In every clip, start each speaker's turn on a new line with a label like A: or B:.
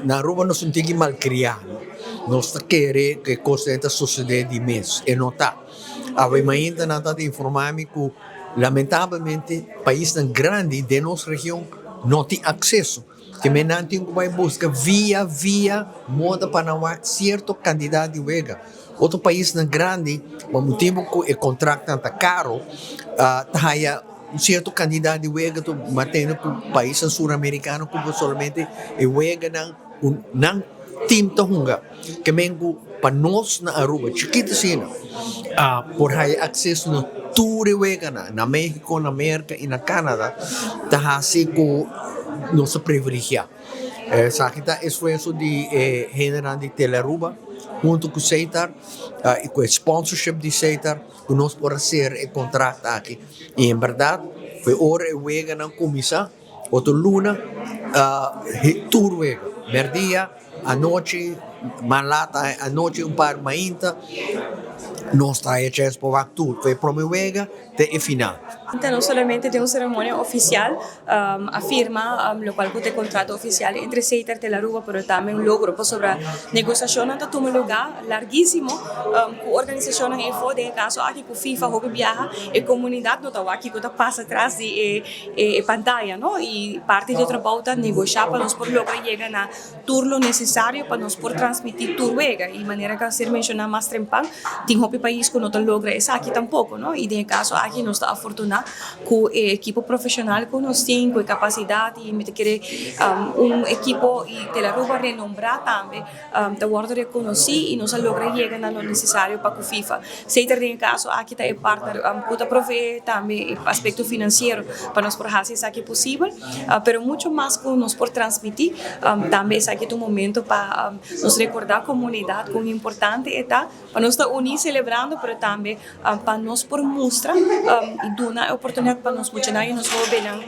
A: Na Aruba nos un tiki malcriá. Nos ta kere cu e cosnan ta sucede di mes. E no ta. Awe mainta nan ta informa mi cu lamentablemente paisnan grandi den nos region no tin acceso. Te men nan tin cu bay busca via via moda pa nan wak cierto cantidad di wega. Otro paisnan grandi pa motibo cu e contractnan ta caro ta haya un cierto cantidad di wega tu matene cu paisnan suramericano cu solamente e weganan cu nan team ta hunga. Ke men cu pa nos na Aruba chikito asina por haya acceso na tur e weganan na Mexico, na Merca y na Canada ta haci cu nos ta privilegia. Esaki ta esfuerso di e hendenan di Telearuba hunto cu Setar y cu e sponsorship di Setar cu nos por a cera e contract aki. Y en berdad fue ora e weganan cuminsa otro luna tur wega, merdia, anochi, mas laat anochi un par mainta nos ta haya chens pa wak tur, fue e prome wega te e final.
B: Ta no solamente den un ceremonia oficial a firma locual cu ta e contrato oficial entre Setar Telaruba pero tambe un logro pasobra negociacionnan ta tuma lugar larguisimo cu organisacionnan efo den e caso aki cu FIFA hopi biaha e comunidad no ta wak kico ta pasa tras di e e pantaya no y parti di e trabou ta negosha pa nos por logra yega na tur lo necesario pa nos por transmiti tur wega y manera cu a ser menciona mas trempan tin hopi pais cu no ta logra esaki tampoco no y den e caso aki nos ta afortuna cu e ekipo profesional cu nos tin cu e capacidad y mi ta kere un ekipo y Telaruba renombra tambe ta wordo reconoci y nos a logra yega na lo necesario pa cu FIFA. Seter den e caso aki ta e partner cu ta provee tambe e aspecto financiero pa nos por haci esaki posibel, pero mucho mas cu nos por transmiti tambe esaki ta un momento pa nos recorda comunidad con importante e ta pa nos ta uni celebrando pero tambe pa nos por mustra y duna e oportunidad pa nos muchanan y nos hobennan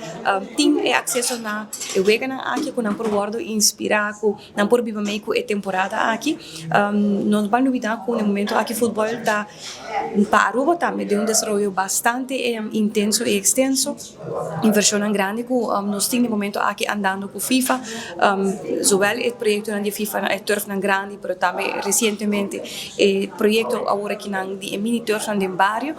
B: tin e acceso na e weganan aki cu nan por wordo inspira cu Nan por biba mei ku e temporada aki. No ban lubida ku na e momento aki futbòl ta pa Aruba tambe den un desaroyo bastante intenso i ekstenso. Invershonnan grandi ku nos tin na e momento aki andando ku FIFA, zowel e proyektonan di FIFA, e turfnan grandi, pero tambe resientemente e proyekto awor akinan di e mini turfnan den bario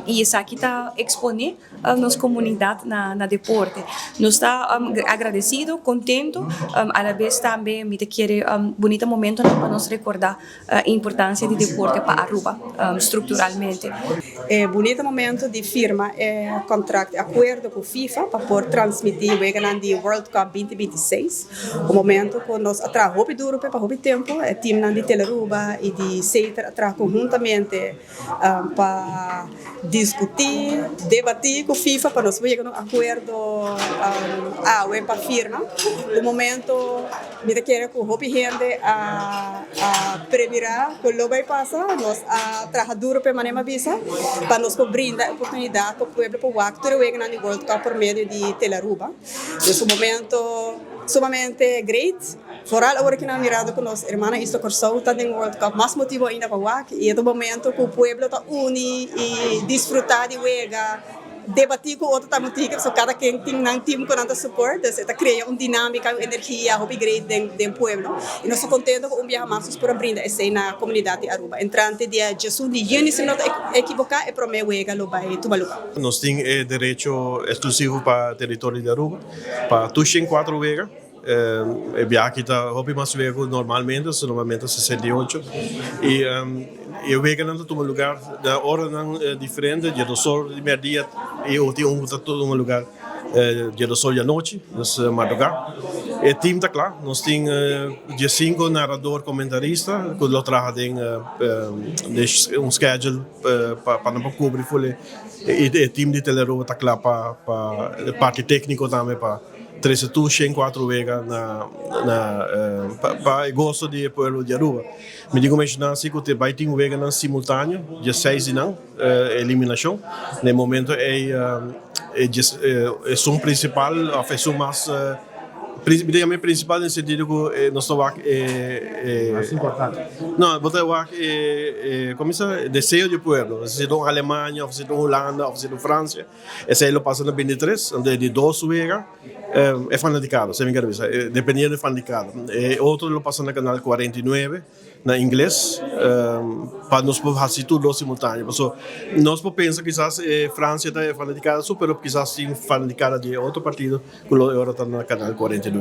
B: i esaki ta eksponé. nos comunidad na deporte. Nos ta agradecido, contento, a la vez tambe mi ta kere bunita momentonan pa nos recorda e importancia di deporte pa Aruba structuralmente.
C: E bunita momento di firma e contract, e acuerdo cu FIFA pa por transmiti weganan di World Cup binti 26. Un momento cu nos a traha hopi duro p'e pa hopi tempo, e teamnan di Telearuba y di Seter a traha conhuntamente. Pa diskutí, debatí ku FIFA pa nos por yega na un akuerdo awe pa firma. Un momento mi ta kere ku hopi hende a premirá ku lo bai pasa. Nos a traha duro p'e manera mi a bisa pa nos por brinda e oportunidat pa pueblo por wak tur e weganan di World Cup por medio di Telearuba. Dus un momento sumamente great. Foral awor ki nan a mirado ku nos hermana Isla Kòrsou ta den World Cup, mas motibu ainda pa wak i e ta un momento ku pueblo ta uni i disfrutá di wega, debatí ku otro ta motiku pasobra kada ken tin nan team ku nan ta support, dus e ta krea un dinámika, un energia hopi great den den pueblo i nos ta kontento ku un biaha mas nos por a brinda esei na komunidat di Aruba. Entrante dia diesun di yüni si mi no ta ekiboká e promé wega lo bai tuma lugá.
D: Nos tin e derecho eksklusivo pa teritorio di Aruba pa tur 104 wega. E biaha aki ta hopi mas wega ku normalmente, so normalmente 68. I e weganan ta tuma lugar na oranan diferente, dia dos or di merdia i tin un ku ta tuma lugar dia dos or di anochi, dus madrugá. E team ta kla, nos tin 15 narador komentarista ku lo traha den un schedule pa nan por kubri ful e team di Telearuba ta kla pa e parti tekniko tambe pa Trece tur 104 wega na na pa e goso di e pueblo di Aruba. Mi tin cu menciona asi cu te bay tin weganan simultaneo, dia seis di nan, eliminacion. Na e momento ey esun principal of esun mas Digamos, principal den sentido cu nos ta wak
E: Mas importante.
D: No, bo ta wak con ta deseo di pueblo. Si ta Alemania, of si ta Hulanda, of si ta Francia. Esey lo pasa na 23, unda di dos wega, e fanaticada, si mi kier bisa, dependiendo di fanaticada. E otro lo pasa na canal 49, na ingles, pa nos por haci tur simultaneo. So, nos por pensa kisas Francia ta fanaticada super, pero kisas tin fanaticada di otro partido, cu lo ta na canal 49.